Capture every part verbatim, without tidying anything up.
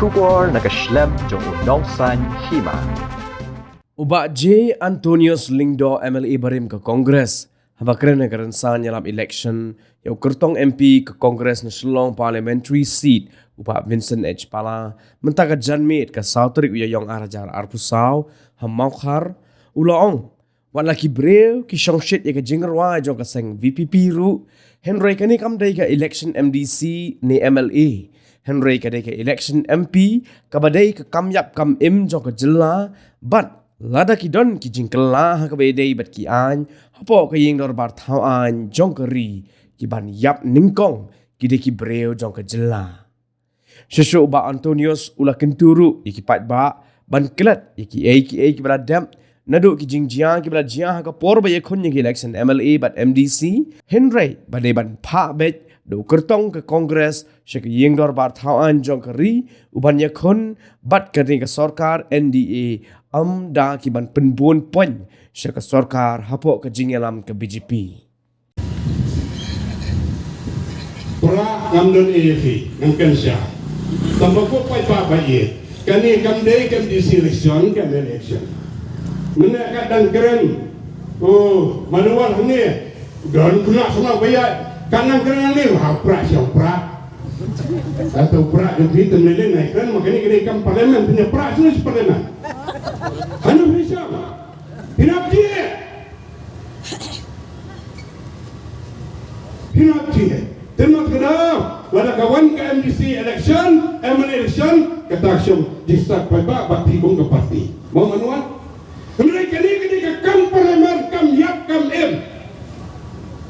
Khubor na ka shlem jong u Nongsaiñ Hima. U Bah J Antonius Lyngdoh, M L A barim ka Congress, haba kren ha ka rynsan ïalap election ïa u kyrtong M P ka Congress na Shillong Parliamentary Seat, u Bah Vincent H Pala, mynta ka janmiet ka saw tarik u Ïaïong ar hajar arphew saw, ha Mawkhar, u la ong, wat la ki briew ki shongshit ïa ka jingrwai jong ka seng V P P ruh, hynrei kane kam dei ka election M D C ne M L A, hynrei ka dei ka election M P kaba dei ka kam ïap kam im jong ka jylla, bad lada ki don ki jingkylla ha kaba ïadei bad ki aiñ hapoh ka ïing dorbar thaw aiñ jong ka ri, ki ban ïap nyngkong ki dei ki briew jong ka jylla. Shuh shuh u Bah Antonius u la kyntu ruh ïa ki paidbah ban klet ïa kiei kiei kiba la dep, naduh ki jingjia kiba la jia ha ka por ba ïakhun ïa ki election M L A bad M D C, hynrei ba dei ban phah beit da u kyrtong ka Congress sha ka ïing dorbar thaw aiñ jong ka ri, u ban ïakhun bad kane ka sorkar N D A, ym da ki ban pynbun point sha ka sorkar hapoh ka jingïalam ka B J P. Pra ngam don A F E, ngam ken sha. Tang ba ko paidbah ba ïeit. Kane kam dei ka M D C election, ka M L A election. Mynne ka dang kren. Oh, mano wan hangne. Don kena sngewbha ïa. Ka dang kren hangne, ha pra sha pra. Kata pra de bit meleng nai kren, ma kane kane kam parliament, pynïa pra sha parliament. Hanu phi sha. Pynap ji. Pynap ji. Te mat kena, lada ka wan ka M D C election, M L A election, kata ka shong jingstad paidbah bad phi kum ka party. Mo mano wan? Hynrei kane kane ka kam parliament, kam ïap kam im.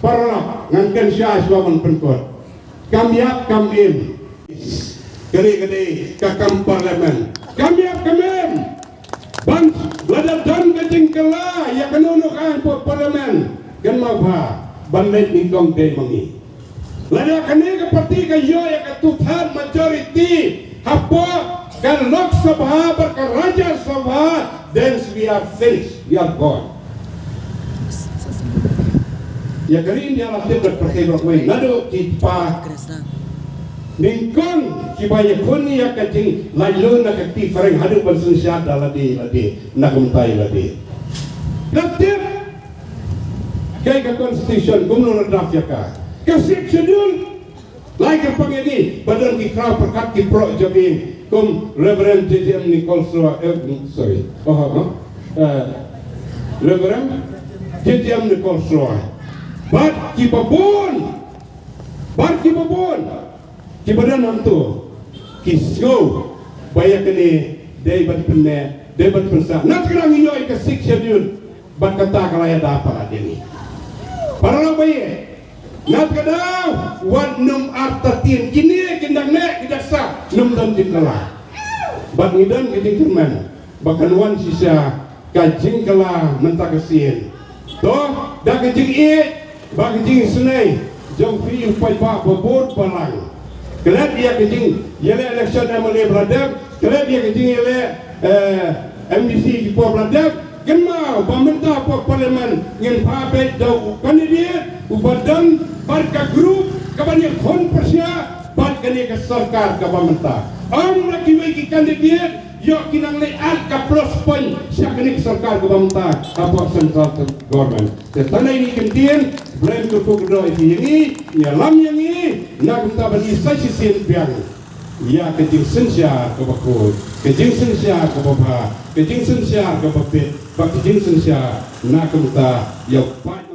Paralok, ngan ken sha shuwa ban pynkut. Kam ïap kam im. Kane kane ka kam parliament. Kam ïap kam im. Ban lada don ka jingkylla ïa kano kano ka aiñ hapoh parliament, kynmaw bha ban leit nyngkong dei ma ngi. Lada kane ka party ka ïoh ïa ka two third majority hapoh ka Lok Sabha bad ka Rajya Sabha, then we are finished, we are gone. Ïa ka ri India la tip bad pyrkhat bad wei naduh ki kpa nyngkong kiba ïakhun ïa ka jinglaitluid na ka kti phareng haduh ban synshar da lade lade na kumta ïa lade. La tip kaei ka constitution kumno la draft ïa ka. Ka Sixth Schedule. Lai kyrpang ïa ngi ba don ki khraw pyrkhat ki proh jong ngi kum Reverend J J M Nichols Roy, eh, sorry. Oh, oh, oh. Eh, Reverend J J M Nichols Roy. Bad kiba bun. Bad kiba bun. Kiba don hangto. Ki sngew ba ïa kane dei ban pynneh, dei ban pynsah. Nat kyrang ïoh ïa ka Sixth Schedule. Bad kata ka la ïada para ding. Para lok ba ïeit. Nat ka daw wat nym artatien kine ki dang neh ki dang sah nym don jingkylla. Bad ngi don ka jingkyrmen ba kan wan shisha ka jingkylla mynta ka sien. To da ka jingïeit bad ka jingisynei jong phi u paidbah ba bud balang. Klet ïa ka jingïaleh election M L A ba la dep, klet ïa ka jingïaleh, eh, M D C ki por ba la dep. Kynmaw ba mynta hapoh parliament ngin phah beit da u candidate uba don bad ka group kaban ïakhun pyrshah bad kane ka sorkar kaba mynta. Ym da kiwei ki candidate ïoh ki nang leit add ka plus point sha kane ka sorkar kaba mynta hapoh central government. Te tang ïa ngi ktien, Blei un kyrkhu kyrdoh ïa ngi, ïalam ïa ngi, na kumta ban ïa sa shisien biang ïa ka jingsynshar kaba khuid, ka jingsynshar kaba bha, ka jingsynshar kaba bit, bad ka jingsynshar na kumta ïa u paid.